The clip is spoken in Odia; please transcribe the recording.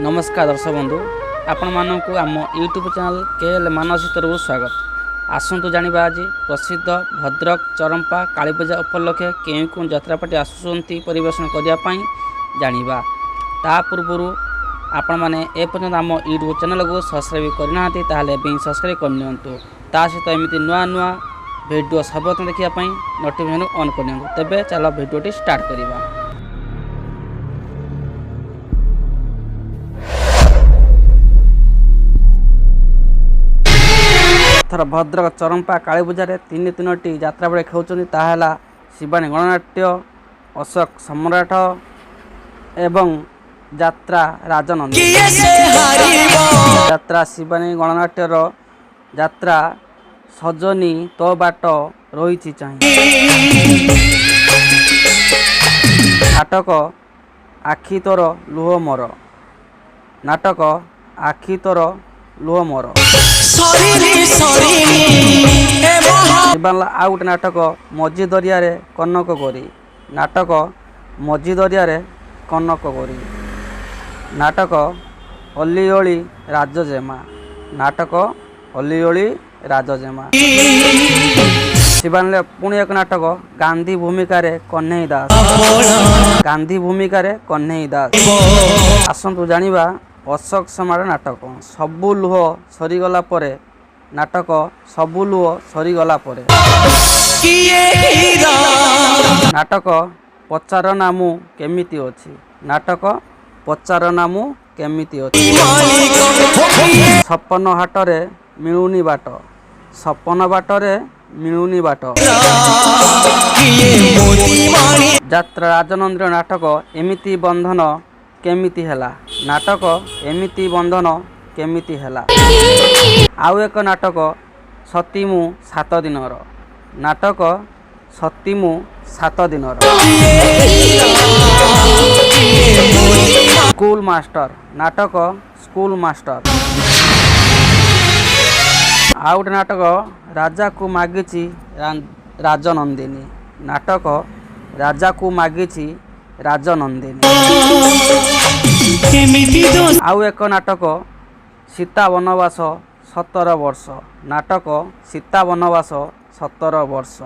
ନମସ୍କାର ଦର୍ଶକ ବନ୍ଧୁ, ଆପଣମାନଙ୍କୁ ଆମ YouTube channel K L Manasi ତରଫରୁ ସ୍ୱାଗତ। ଆସନ୍ତୁ ଜାଣିବା ଆଜି ପ୍ରସିଦ୍ଧ ଭଦ୍ରକ ଚରମ୍ପା କାଳୀପୂଜା ଉପଲକ୍ଷେ କେଉଁ କେଉଁ ଯାତ୍ରାପାର୍ଟି ଆସୁଛନ୍ତି ପରିବେଷଣ କରିବା ପାଇଁ ଜାଣିବା। ତା ପୂର୍ବରୁ ଆପଣମାନେ ଏପର୍ଯ୍ୟନ୍ତ ଆମ ୟୁଟ୍ୟୁବ୍ ଚ୍ୟାନେଲ୍କୁ ସବସ୍କ୍ରାଇବ୍ କରିନାହାନ୍ତି, ତାହେଲେ ଏବେ ହିଁ ସବସ୍କ୍ରାଇବ୍ କରିନିଅନ୍ତୁ। ତା ସହିତ ଏମିତି ନୂଆ ନୂଆ ଭିଡ଼ିଓ ସର୍ବପ୍ରଥମେ ଦେଖିବା ପାଇଁ ନୋଟିଫିକେସନ୍ ଅନ୍ କରିନିଅନ୍ତୁ। ତେବେ ଚାଲ ଭିଡ଼ିଓଟି ଷ୍ଟାର୍ଟ କରିବା। ଏଥର ଭଦ୍ରକ ଚରମ୍ପା କାଳୀପୂଜାରେ ତିନି ତିନୋଟି ଯାତ୍ରା ବେଳେ ଖେଳୁଛନ୍ତି। ତାହା ହେଲା ଶିବାନୀ ଗଣନାଟ୍ୟ, ଅଶୋକ ସମ୍ରାଟ ଏବଂ ଯାତ୍ରା ରାଜନନ୍ଦ। ଯାତ୍ରା ଶିବାନୀ ଗଣନାଟ୍ୟର ଯାତ୍ରା ସଜନୀ ତୋ ବାଟ ରହିଛି ଚାହିଁ, ନାଟକ ଆଖି ତୋର ଲୁହ ମୋର, ନାଟକ ଆଖି ତୋର ଲୁହ ମୋର। ଶିବାନୀର ଆଉ ଗୋଟେ ନାଟକ ମଝି ଦରିଆରେ କନକ ଗୋରୀ, ନାଟକ ମଝି ଦରିଆରେ କନକ ଗୋରୀ, ନାଟକ ଅଲିଅଳି ରାଜଜେମା, ନାଟକ ଅଲିଅଳି ରାଜଜେମା। ଶିବାନୀର ପୁଣି ଏକ ନାଟକ ଗାନ୍ଧୀ ଭୂମିକାରେ କହ୍ନେଇ ଦାସ, ଗାନ୍ଧୀ ଭୂମିକାରେ କହ୍ନେଇ ଦାସ। ଆସନ୍ତୁ ଜାଣିବା ଅଶୋକ ସମ୍ରାଟ ନାଟକ ସବୁ ଲୁହ ସରିଗଲା ପରେ, ନାଟକ ସବୁ ଲୁହ ସରିଗଲା ପରେ, ନାଟକ ପଚାର ନା ମୁଁ କେମିତି ଅଛି, ନାଟକ ପଚାର ନା ମୁଁ କେମିତି ଅଛି। ସପନ ହାଟରେ ମିଳୁନି ବାଟ, ସପନ ବାଟରେ ମିଳୁନି ବାଟ। ଯାତ୍ରା ରାଜନନ୍ଦିର ନାଟକ ଏମିତି ବନ୍ଧନ କେମିତି ହେଲା, ନାଟକ ଏମିତି ବନ୍ଧନ କେମିତି ହେଲା। ଆଉ ଏକ ନାଟକ ସତୀ ମୁଁ ସାତ ଦିନର, ନାଟକ ସତୀ ମୁଁ ସାତ ଦିନର। ସ୍କୁଲ ମାଷ୍ଟର, ନାଟକ ସ୍କୁଲ ମାଷ୍ଟର। ଆଉ ଗୋଟେ ନାଟକ ରାଜାକୁ ମାଗିଛି ରାଜନନ୍ଦିନୀ, ନାଟକ ରାଜାକୁ ମାଗିଛି ରାଜନନ୍ଦିନୀ। ଆଉ ଏକ ନାଟକ ସୀତା ବନବାସ 17 ବର୍ଷ, ନାଟକ ସୀତା ବନବାସ 17 ବର୍ଷ।